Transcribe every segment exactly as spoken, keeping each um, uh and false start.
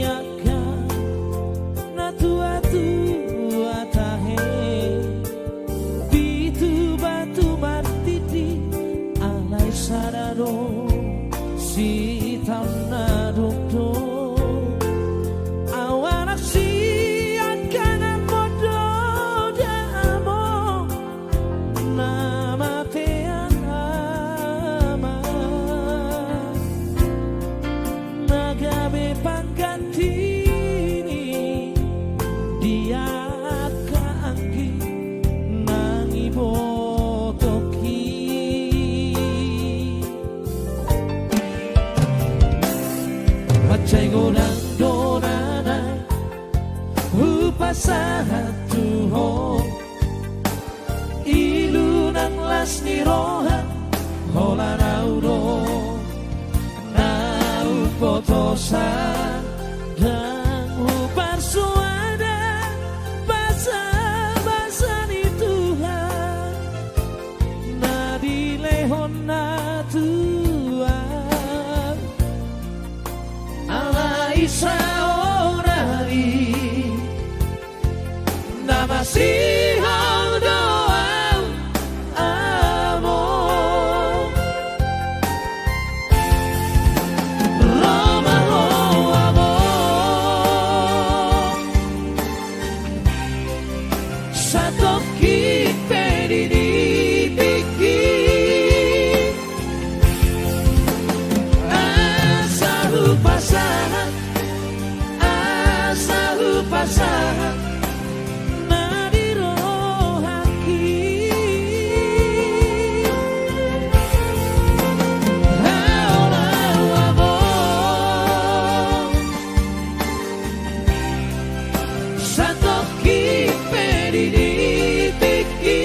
Angka na tuatua tahe, pitu batu martiti, alai sada do sitaon na dokdok. Au anak sian angka na mondo damang, na matean ama, na gabe pangganti ni di angka anggi na nibotohi. Mansai godang do nana hupasahat tu ho, ilu nang las ni roha, holan au do na umbotosa, ndang huparsoada basabasa ni Tuhan na dilehon na tu au. Alai saonari na masihol do au, among. Ro ma ho, among, satongkin pe di tingki. Asa hupasahat, asa hupasahat na di rohangki. Hau laho, among, satongkin pe di tingki.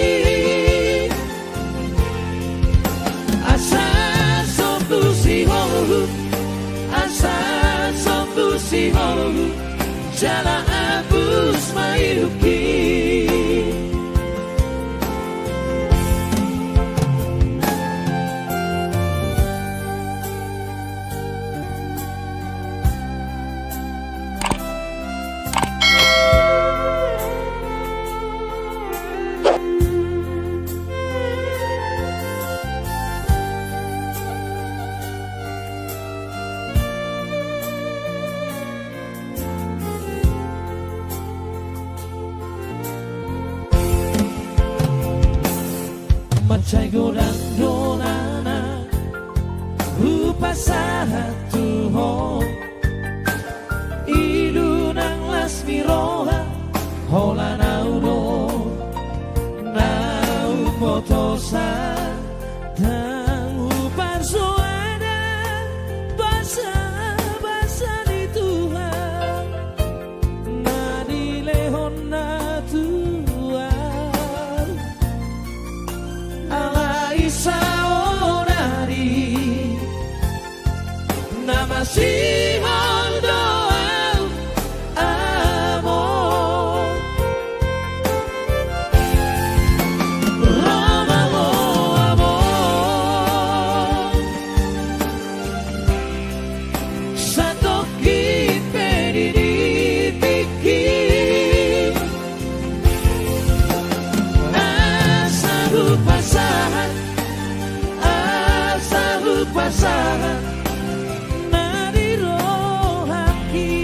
Asa sombu sihol, asa sombu sihol, jala abus ma idupki. Mansai godang do nana hupasahat tu ho, ilu nang las ni roha, holan au do na umbotosa, ndang huparsoada basabasa ni Tuhan na dilehon na tu au. Alai saonari na masihol do au, among. Ro ma ho, among, satongkin pe di tingki. Asa hupasahat, asa hupasahat na di rohangki.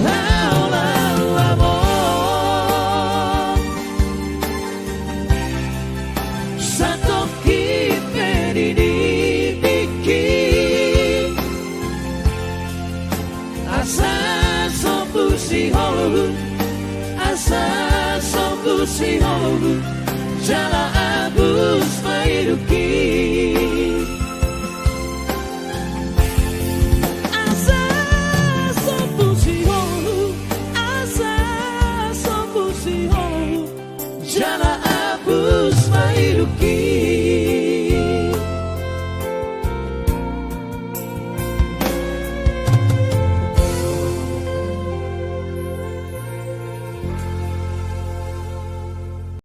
Hau laho, among, satongkin pe di tingki. Asa sombu sihol, asa sombu sihol, jala abus ma idupki.